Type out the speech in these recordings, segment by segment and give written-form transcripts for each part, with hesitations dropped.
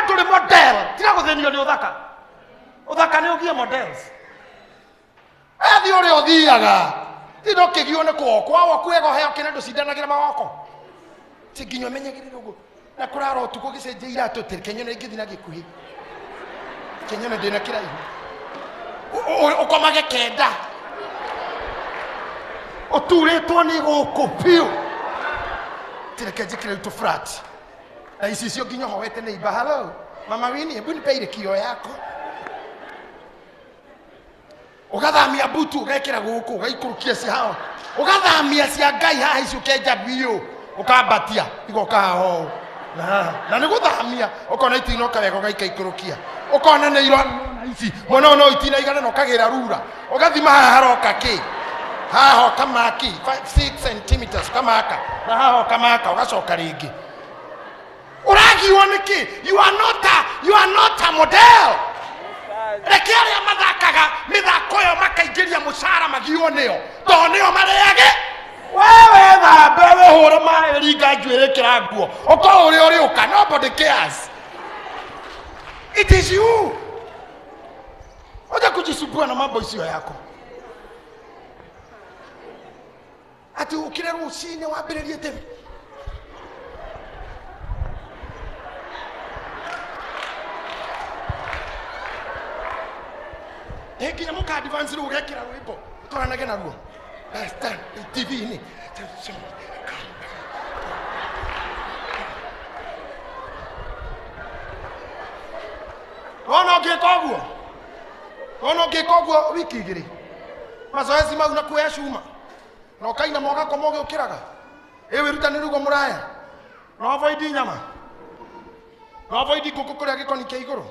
Ndũrĩ model. Tiga gũthĩnio nĩ ũthaka. Ũthaka nĩ ũgie models. Ethi ũrĩa ũthiaga. Ti no kĩgio nĩ kuoko. Wawa kuega ũheo kĩrĩa ndũcindanagĩra mawoko. Ti nginya ũmenyagĩrĩre ũguo. Na kũrara ũtukũ ũgĩcenjia iratũ tĩ kenyone ingĩthiĩ na gĩkuhĩ. Kenyone ndĩna kĩraihu. Ũkomage kenda. Ũturĩtwo nĩ gũkũ biũ. Tireke njĩkĩre rĩu tũ flat. Na icicio nginya ũhoete nĩ imba. Hello, Mama Winnie, hebu nipe ile kioo yako. Ũgathamia mbutu ũgekĩra gũkũ, ũgaikũrũkia cia haha, ũgathamia cia Ngai haha ici ũkenja biũ, ũkambatia igoka haha ũũ na haha, na nĩ gũthamia ũkona itinoka wega ũgaikaikũrũkia, ũkona nĩ irona ici mwena ũyũ no itinaigana na ũkagĩra rura, ũgathima haha haroka kĩ haha ũkamaki 6 centimeters ũkamaka na haha ũkamaka ũgacoka rĩngĩ. Ũragio nĩkĩ? You are not a, you are not a model. Reke arĩa mathakaga mĩthako ĩyo makaingĩria mũcara magio nĩo, tondũ nĩo marĩage. Wewe thambe wĩhũre maĩ ringa njuĩrĩ ĩkĩra nguo ũkorwo ũrĩa ũrĩũka, nobody cares. It is you. Wacha kujisumbua na mambo isiyo yako. Ati ũkĩre rũcinĩ wambĩrĩrie tene. Ĩ nginya mũka advance rĩu ũgekĩra rwĩmbo ũtwaranage naruo TV-inĩ. Wona ũngĩka ũguo, wona ũngĩka ũguo wiki igĩrĩ, mazoezi mau na kuoya cuma na ũkainama ũgakoma ũgĩũkĩraga, ĩ wĩrutanĩrie ũguo mũraya, na avoid nyama, na avoid ngũkũ kũrĩa gĩkoni kĩa igũrũ,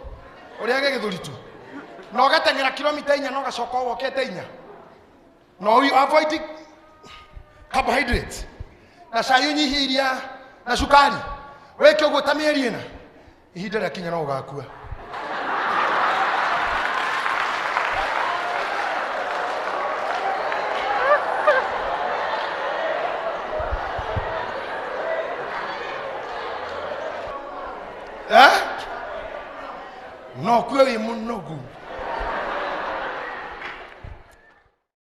ũrĩage gĩthũri tu, na ũgateng'era kilomita inya na ũgacoka wokete inya, na avoid carbohydrates na cai ũnyihie iria na cukari, wĩke ũguo ta mĩeri ĩna, ihinda rĩakinya no ũgakua. Eh? No kue wĩ mũnogu.